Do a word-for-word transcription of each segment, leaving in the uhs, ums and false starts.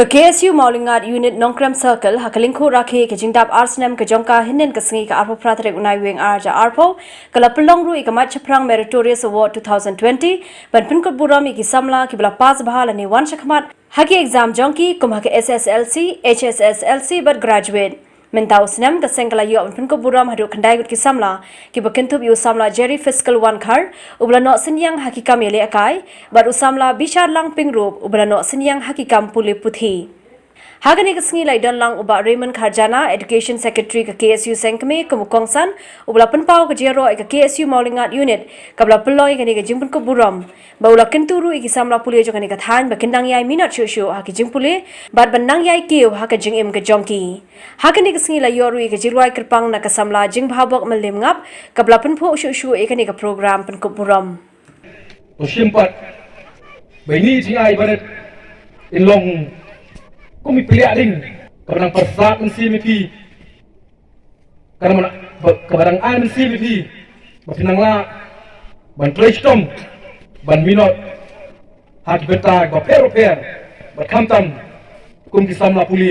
Ka K S U Mawlyngad Unit Nongkrem Circle ha ka lyngkhuh rakhe ka jingdap ar snem ka jong ka, hynnin ka sngi ka arphew phra tarik u Naiwieng ar hajar arphew, ka la pynlong ruh ïa ka Mat Shaphrang Meritorious Award two thousand twenty ban pynkup burom ïa ki samla kiba la pass bha lane wan shakhmat ha ki exam jong ki kum ha ka S S L C, H S S L C bad graduate. Mynta u snem ka seng ka la ïoh ban pynkup burom haduh khyndai ngut ki samla, kiba kynthup ïa u samla Jerry Fiscal Wankhar, uba la noh synñiang ha ki kam ïalehkai, bad u samla Bisharlang Pyngrope, uba la noh synñiang ha ki kam pule puthi. Ha kane ka sngi la ïadon lang u Bah Raymond Kharjana, Education Secretary ka K S U Sengkmie, kum u kongsan uba la pynpaw ka jingïaroh ïa ka K S U Mawlyngad Unit kaba la pynlong ïa kane ka jingpynkup burom, bad u la kyntu ruh ïa ki samla pule jong kane ka thaiñ ba kin nang ïai minot shuh shuh ha ki jingpule bad ban nang ïai kiew ha ka jingim ka jong ki. Ha kane ka sngi la ïoh ruh ïa ka jingrwai kyrpang na ka samla Jingbhabok Mylliem Ngap, kaba la pynphuh shuh shuh ïa kane ka program pynkup burom. To shim pat ba ine i jingai barit in long kum i pliah ding kaba nang pyrsad mynsiem ïa phi, kaba nang, kaba nang ai mynsiem ïa phi ba phin nang lah ban trei shitom ban minot ha ki bynta kiba pher bapher, bad khamtam kum ki samla pule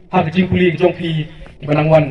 ha ki jingpule ki jong phi kiba nang wan.